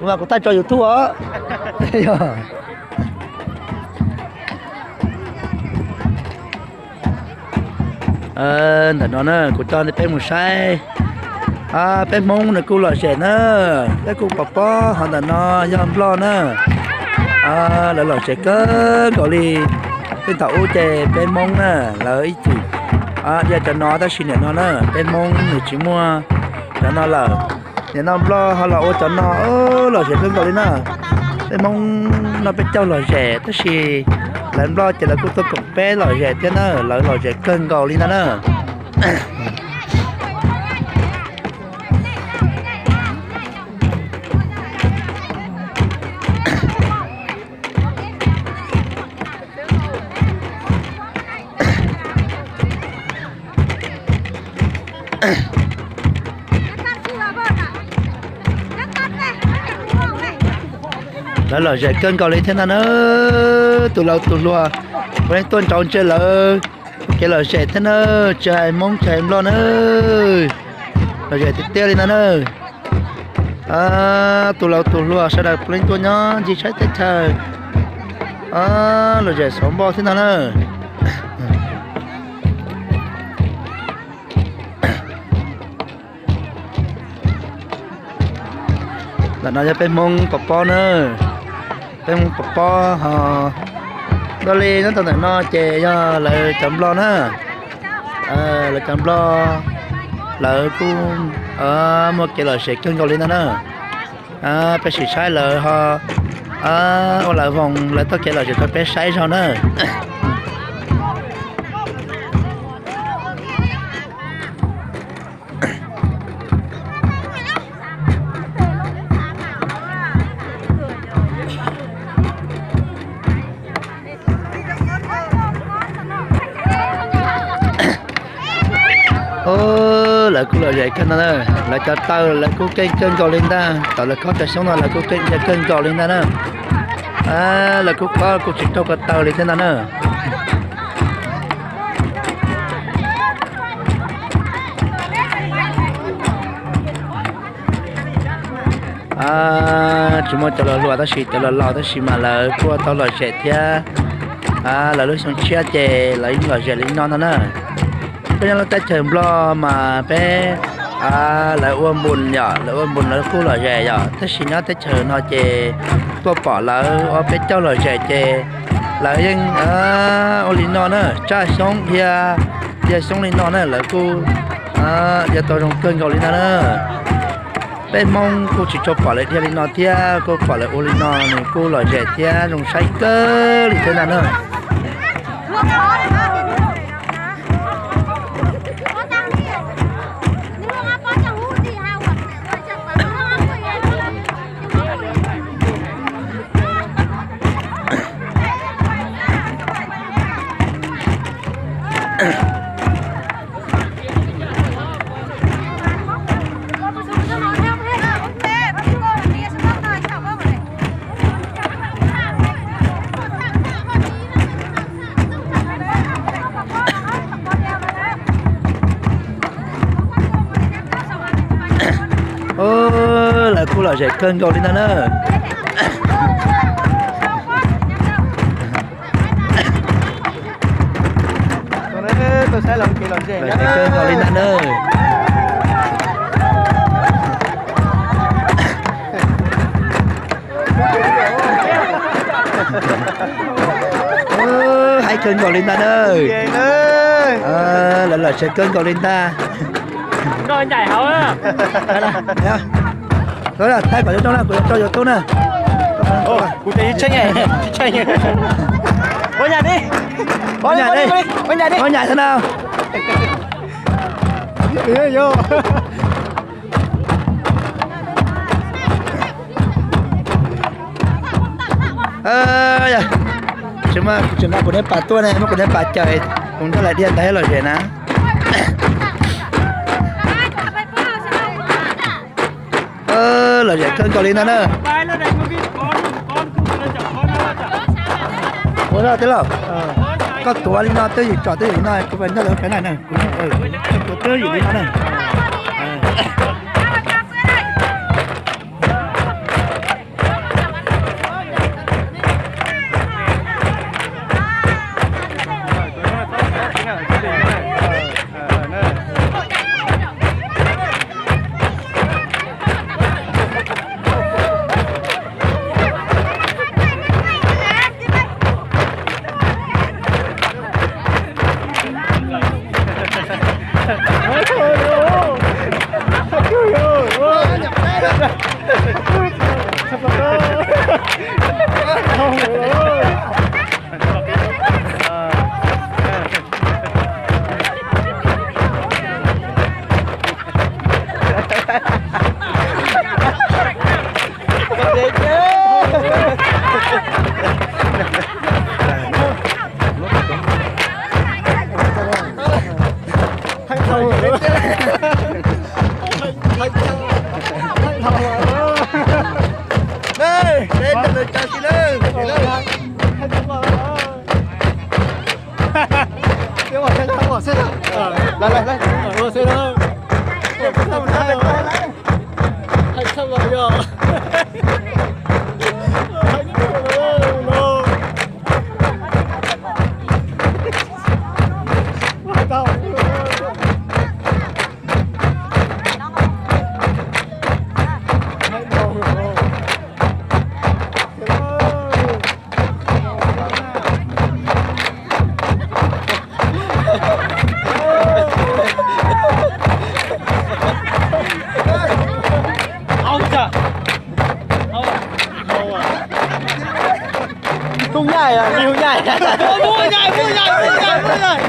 Mas kuv tau tso YouTube os. Ntawm no na kuv coj peb mus saib, peb Hmoob nws kuj lom zem na, peb kuj pov pob ho ntawm no yog Nplog na. Lawv lom zem kawg nkaus li. Tej thaum ub ces peb Hmoob na, lawv ib txwm dhia cov no tab sis nim no na peb Hmoob nws tsis muaj cov no lawm. Nim no Nplog ho los ua cov no lom zem kawg nkaus li na. Peb Hmoob noj peb caug lom zem tab sis lawv Nplog ces lawv kuj tuaj koom peb lom zem thiab na, lawv lom zem kawg nkaus li ntag na. Lawv lom zem kawg nkaus li thiab ntag na. Tus laus tus hluas puav leej tuaj nrau ntsia lawv kev lom zem thiab na, tsis hais Hmoob tsis hais Nplog na. Lom zem tiag tiag li ntag na. Tus laus tus hluas sawv daws puav leej tuaj nyob ncig saib teb chaws lom zem xov npoj thiab ntag na. Ntawm no yog peb Hmoob pov pob na, peb Hmoob pov pob ho. Dua li nyob rau ntawm no ces yog lawv cov Nplog na, lawv cov Nplog lawv kuj muaj kev lom zem kawg nkaus li ntag na. Peb sim saib lawv ho ua lawv voos lawv txoj kev lom zem rau peb saib zog na. Lawv kuj lom zem kawg no na, lawv cov taw lawv kuj keej kawg nkaus li ntag, thaum lawv khob cov xyoob no lawv kuj keej kawg nkaus li ntag na. Lawv kuj khob kuj tsis raug ko taw li thiab ntag na. Tsis muaj cov laus hluas tab sis cov laus laus tab sis mas lawv kuj ua tau lom zem thiab. Lawv lub xyoo tshiab ces lawv yeej lom zem li no ntag na. Peb nyob lub teb chaws Nplog mas peb lawv ua npus yom, lawv ua npus lawv kuj lom zem yom, tab sis nyob teb chaws no ces tuaj pom lawv ua peb caug lom zem ces lawv yeej ua li no na, tsaj xyoob dhia, dhia xyoob li no na, lawv kuj dhia tau zoo kawg nkaus li ntag na. Peb Hmoob kuj tsis tshua pom lawv dhia li no thiab, kuj pom lawv ua li no nws kuj lom zem thiab zoo saib kawg li thiab ntag na. Lawv kuj lom zem kawg nkaus li ntag na. Lom zem kawg nkaus li ntag na. Haib kawg nkaus li ntag na. Lawv lom zem kawg nkaus li ntag. Thaij kom zoo zoo na, kuv yuav tso YouTube na. Ua nyam thiab na. Tsis muaj, tseem nrog kuv niam pas tuaj ne, muab kuv niam pas caw, kuv nrog lawv dhia ntawd lom zem na. Lom zem kawg nkaus li ntag na. Ua zoj tij laug, koj tuav li no twj ywm tsom twj ywm li no, kuv nrog lawv pem na, kuv tuav twj ywm li no na. Ces ces. Hais tau, hais tau. Ê, ces tau lawv cov tsis lawm. Hais txog los yog. Hais txog los yog. Hu nyaij, hu nyaij. Hu nyaij, hu nyaij, hu nyaij, hu nyaij.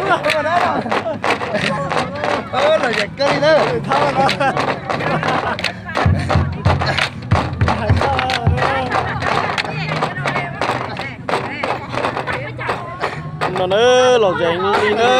Ơ, los yam kawg li na. No na, los zeeg li na.